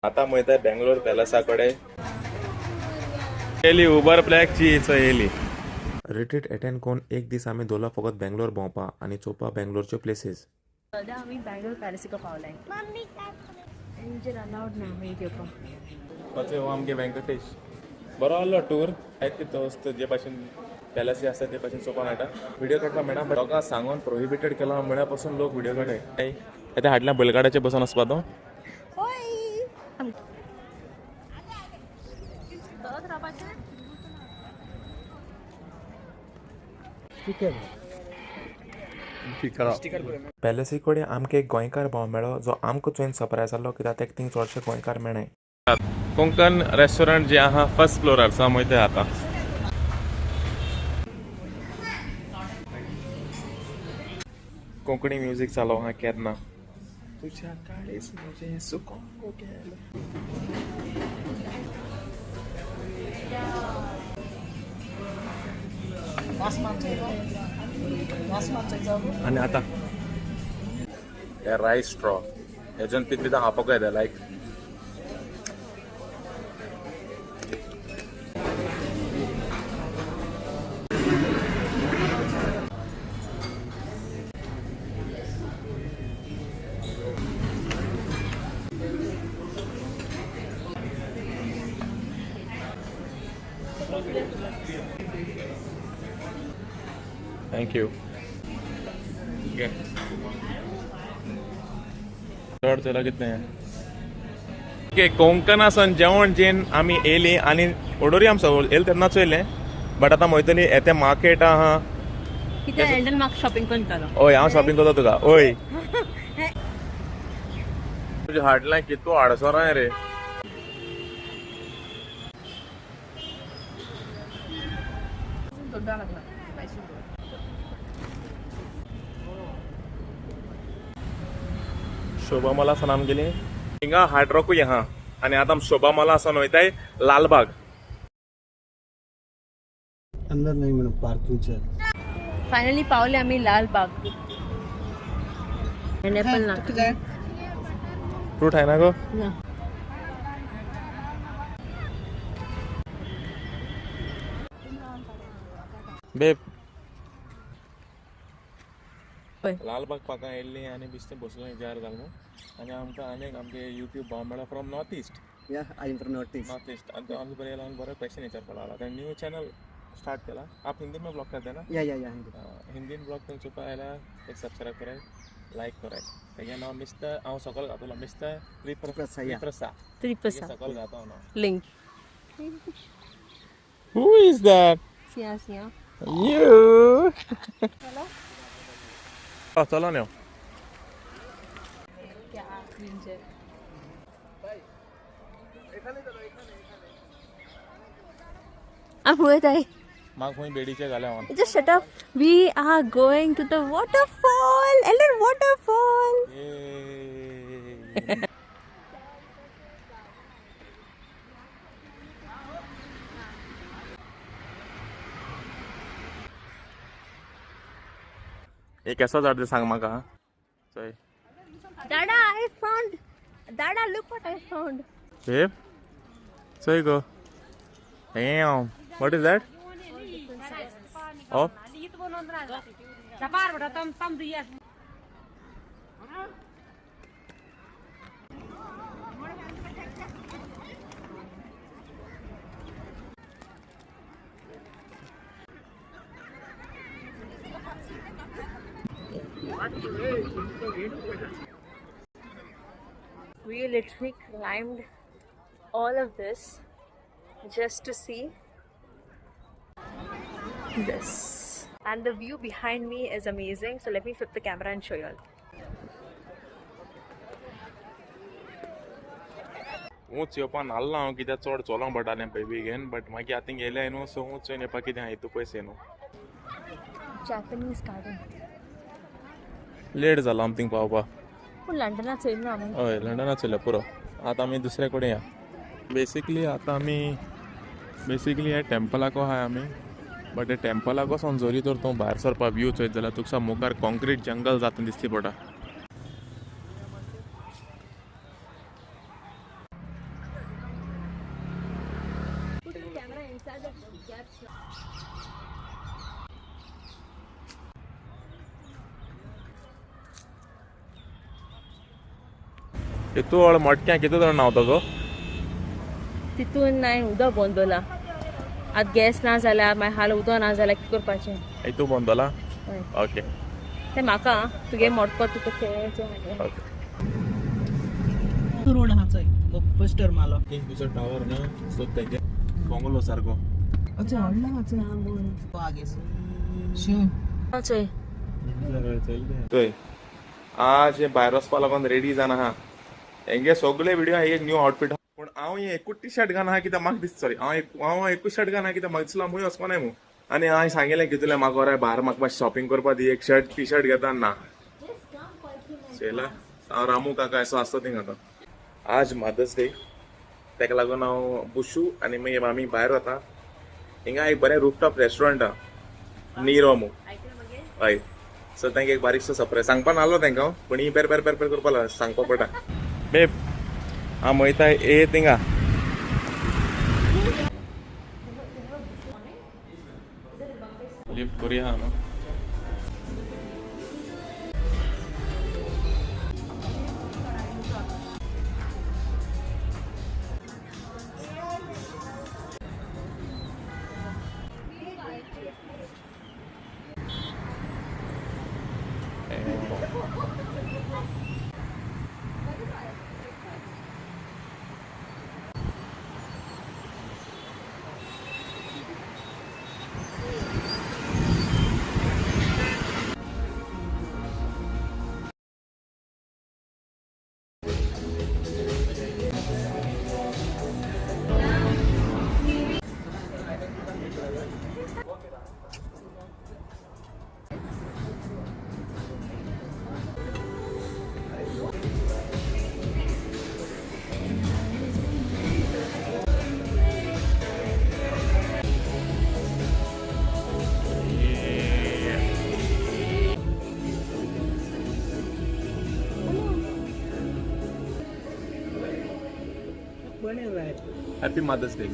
आता वयता बेंगलोर पॅलसा कडेन. येयली उबर ब्लॅकची येयली. रिट्रीट अटेंड करून एक दीस आमी दवरला फकत बेंगलोर भोंवपा आनी चोवपा बेंगलोरच्यो प्लेसीस. सद्या आमी बँगलोर पॅलसिका पावलाय. इंजन अलावड ना आमी घेवपाक. पळय हो आमगे वेंकटेश. बरो आहलो टूर. जायते दोस्त जे भाशेन पॅलसी आसता ते भाशेन चोवपाक मेळटा. व्हिडिओ काडपाक मेळना, बट लोकांक सांगून प्रोहिबिटेड केला म्हळ्या पासून लोक व्हिडिओ काडटाय. आतां हाडल्या बैलगाड्याचे बसून वचपा तो. पॅलसी कडेन आमकां एक गोंयकार भाव मेळ्ळो जो आमकां चोयन सरप्रायज जालो कित्याक तेका थिंग चडशे गोंयकार मेळनाय. कोंकण रेस्टॉरंट जे आहा फर्स्ट फ्लोरार सो आमी वयता आतां. कोंकणी म्युजीक चालू आहा केन्ना तुज्या काळीज म्हजें सुकोंक गेलें. आनी आतां हे रायस स्ट्रॉ हेजून पित पिता खावपाक येता लायक. Thank you. चड चला कितले. ओके, कोंकणासान जेवण जेन आमी येयली आनी ओडोरी आमचो येयले तेन्ना चोयलें, बट आतां वयतली येते मार्केट आहा. कित्याक एल्डन म्हाका शॉपिंग करून दितालो. ओय, हांव शॉपिंग करता तुका. ओय, तुजें हाडलें कितू हाडसोराय रे. शोभा मला आमी गेली हिंगा हार्ड रॉकूय आहा आनी आतां आमी शोभा मला आसान वयताय लालबाग. अंदर नहीं मैडम, पार्किंग चार्ज. फायनली पावले आमी लालबाग. एपल ना. फ्रूट आहे ना गो? ना. बेब. हय. लालबाग पाका येयल्ली आनी बेश्टें बसलो विचार जालो आनी आमकां आनी एक आमगे युट्यूब भाव मेळ्ळो from north east. Yeah, I am from North East. North east. आनी तो आमचे बरें येयलो आनी बरो क्वेश्चन विचारपाक लागला. ताणें न्यू चॅनल स्टार्ट केला. आप हिंदी में ब्लॉग करते ना? या, हिंदी. हिंदीन ब्लॉग तुमचे चोवपाक जाल्यार एक सबस्क्रायब कराय, लायक कराय. तेगे नांव मिस्टर, हांव सकयल घातलो मिस्टर त्रिप्रसा, yeah. त्रिप्रसा. त्रिपसा. सकयल घातो हांव नांव. Link. Who is that? Siya Siya. You. चलो न्हू. क्या क्रिंज. आमी वयताय. म्हाका खंय बेडीचे घाले हांव. Just shut up. We are going to the waterfall. Ellen waterfall. Yay. एक केसो झाड ते सांग म्हाका चोय. Dada, I found. Dada, look what I found. Babe, चोय गो. Damn, what is that? Oh, We literally climbed all of this just to see this. And the view behind me is amazing. So let me flip the camera and show you all. ऊंच येवपा नाल्लो हांव कित्याक चड चलोंक पडटालें पळय बेगीन, but मागीर आतां गेलें न्हू, सो ऊंच चोयन येवपा कितें आहा हितू पयशे न्हू. Japanese garden. Late जालो आम थिंग पावपा. पूण लंडनात चोयल ना आमी. हय, लंडनात चोयल्या पुरो. आतां आमी दुसरे कडेन या. बेसिकली आतां आमी बेसिकली हे टेंपलाको आहाय आमी, बट हे टेंपलाको सावन जरी तर तूं भायर सरपा व्यू चोयत जाल्यार तुका मुखार कॉन्क्रीट जंगल जाता दिसती पडटा. तूं व्हड मटक्या कितें जाण न्हांवता गो? तितून नाय उदक बंद दवरला. आतां गॅस ना जाल्यार मागीर हाल उदक ना जाल्यार कितें करपाचें? हितू बंद दवरला? हय. ओके. तें म्हाका तुगे मटको तुका खेळचें मागीर. ओके. रोड आहा चोय पोस्टर मारलो. किंगफिशर टावर ना सो तेजे बोंगलो सारको. अच्छा व्हडलो आहा चोय आगे शिव चोय चोय आज हे भायर वचपा लागून रेडी जावन आहा. हेंगे सगळे व्हिडिओ एक न्यू आउटफीट. पूण हांव हें एकूच टी शर्ट घालून आहा कित्याक म्हाका दिसता, सॉरी, हांव एकूच शर्ट घालून आहा कित्याक म्हाका दिसलां मुय वचपा न्हय मू. आनी हांवें सांगिल्लें कितलें म्हाका बरें भायर म्हाका मातशें शॉपिंग करपा दी, एक शर्ट टी शर्ट घेता ना. चोयला हांव रामू काका असो आसता थिंगा आतां. आज मदर्स डे, ताका लागून हांव बुशू आनी मागीर आमी भायर वता. हिंगा एक बरें रूफटॉप रेस्टॉरंट आहा, निरो मू. हय, सो तांकां एक बारीकसो सरप्रायज सांगपा नासलो तांकां, पूण ही पेर पेर पेर पेर करपा लागलो सांगपा पडटा. बेब आम वयता ए थिंगा. लिफ्ट बरी आहा न्हू? बरें जाय. Happy mother's day.